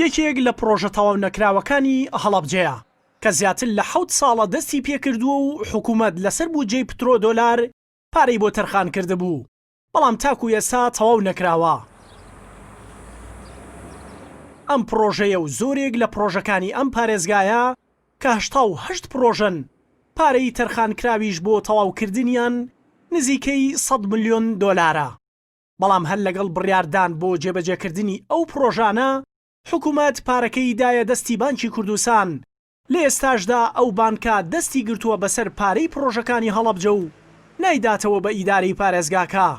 یەکێک لە پڕۆژە تەواو نەکراوەکانی هەڵەبجەیە کە زیاتر لە حەوت ساڵە دەستی پێکردووە و حکوومەت لەسەر بودجەی پترۆ دۆلار پارەی بۆ تەرخان کردبوو، بەڵام تاکو ئێستا تەواو نەکراوە. ئەم پڕۆژەیە و زۆرێک لە پڕۆژەکانی ئەم پارێزگایە کە 88 پڕۆژەن، پارەی تەرخانکراویش بۆ تەواوکردنیان نزیکەی 100 ملیۆن دۆلارە. بەڵام هەر لەگەڵ بڕیاردان بۆ جێبەجێکردنی ئەو پڕۆژانە، حکومەت پارەکەی دایە دەستی بانکی کوردستان لە ئێستاشدا ئەو بانکە دەستی گرتووە بەسەر پارەی پڕۆژەکانی هەڵەبجە و نایداتەوە بە ئیدارەی پارێزگاکە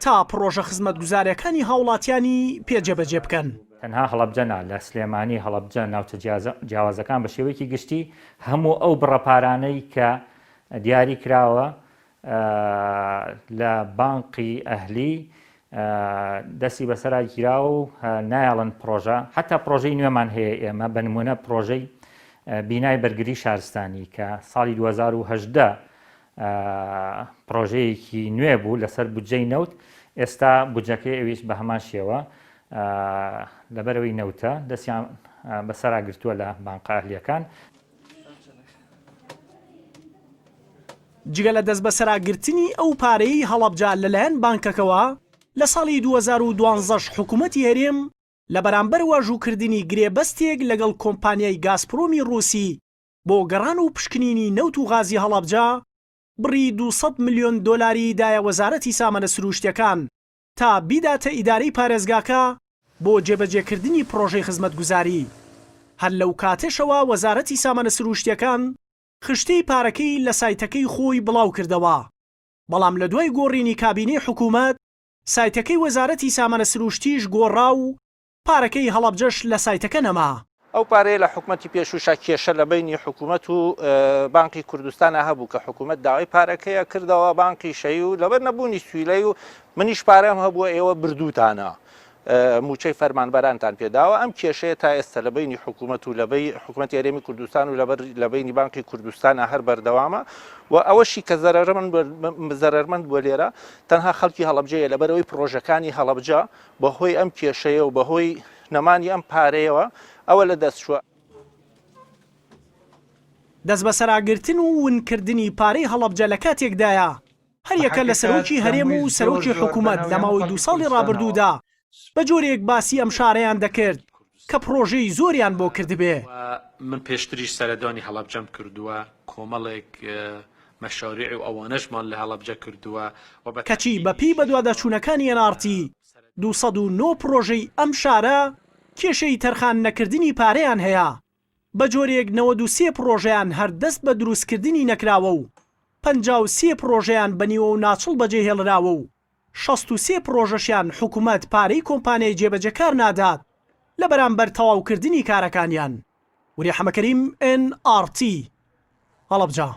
تا پڕۆژە خزمەتگوزاریەکانی هاوڵاتیانی پێ جێبەجێ بکەن. تەنها هەڵەبجە نا، لە سلێمانی، هەڵەبجە، ناوچە جیاوازەکان بە شێوەیەکی گشتی هەموو ئەو بڕە پارانەی کە دیاری کراوە لە بانقی ئەهلی دەستی بەسەرا گیراوە و نایەڵن پڕۆژە حتا پڕۆژەی نوێمان هەیە ئێمە بە نمونە پڕۆژەی بینای بەرگری شارستانی کە ساڵی 2018 پڕۆژەیەکی نوێ بوو لەسەر بودجەی نەوت ئێستا بودجەکەی ئەویش بە هەمان شێوە لەبەرەوەی نەوتە دەستیان بەسەرا گرتووە لە بانقە ئەهلیەکان. جگە لە دەستبەسەراگرتنی ئەو پارەیەی هەڵەبجە لەلایەن بانکەکەوە، لە ساڵی 2012 ش حکومەتی هەرێم لە بەرامبەر واژووکردنی گرێبەستێک لەگەڵ کۆمپانیای گازپرۆمی ڕووسی بۆ گەڕان و پشکنینی نەوت و غازی هەڵەبجە بڕی 200 ملیۆن دۆلاری دایە وەزارەتی سامانە سرووشتیەکان تا بیداتە ئیدارەی پارێزگاکە بۆ جێبەجێکردنی پڕۆژەی خزمەتگوزاری. هەر لەو کاتەشەوە وەزارەتی سامانە سرووشتیەکان خشتەی پارەکەی لە سایتەکەی خۆی بڵاوکردەوە، بەڵام لە دوای گۆڕینی کابینەی حکومەت، سایتەکەی وەزارەتی سامانە سروشتیش گۆڕا و پارەکەی هەڵەبجەش لە سایتەکە نەما. ئەو پارەیە لە حکومەتی پێشووشا کێشە لە بەینی حکومەت و بانقی کوردستانا هەبوو کە حکومەت داوای پارەکەیە کردەوە بانقی شەی و لەبەر نەبوونی سویلەی و منیش پارەم هەبووە ئێوە بردووتانە. مووچەی فەرمانبەرانتان پێداوە، ئەم کێشەیە تا ئێستا لە بەینی حکوومەت و لە بەی حکوومەتی هەرێمی کوردستان و لەبەر لە بەینی بانقی کوردستانە هەر بەردەوامە و ئەوەشی کە زەرەرمەند زەرەرمەند بووە لێرە تەنها خەڵکی هەڵەبجەیە لەبەرئەوەی پڕۆژەکانی هەڵەبجە بەهۆی ئەم کێشەیە و بەهۆی نەمانی ئەم پارەیەوە ئەوە لە دەست چووە. دەستبەسەراگرتن و ونکردنی پارەی هەڵەبجە لە کاتێکدایە، هەریەکە لە سەرۆکی هەرێم و سەرۆکی حکومەت لە ماوەی دوو ساڵی ڕابردوودا بە جۆرێک باسی ئەم شارەیان دەکرد کە پڕۆژەی زۆریان بۆ کردبێ. من پێشتریش سەردانی هەڵەبجەم کردووە، کۆمەڵێک مەشاریع و ئەوانەشمان لە هەڵەبجە کردووە و بە کەچی بە پێی بەدواداچوونەکانی ئێن ئاڕ تی، 209 پڕۆژەی ئەم شارە کێشەی تەرخان نەکردنی پارەیان هەیە، بە جۆرێک 93 پڕۆژەیان هەر دەست بە دروستکردنی نەکراوە و 53 پڕۆژەیان بە نیوەوناچڵ بەجێهێڵراوە و 63 پڕۆژەشیان حکومەت پارەی کۆمپانیای جێبەجێکار نادات لە بەرامبەر تەواوکردنی کارەکانیان. وریا حەمەکەریم، ئێن ئاڕ تی، هەڵەبجە.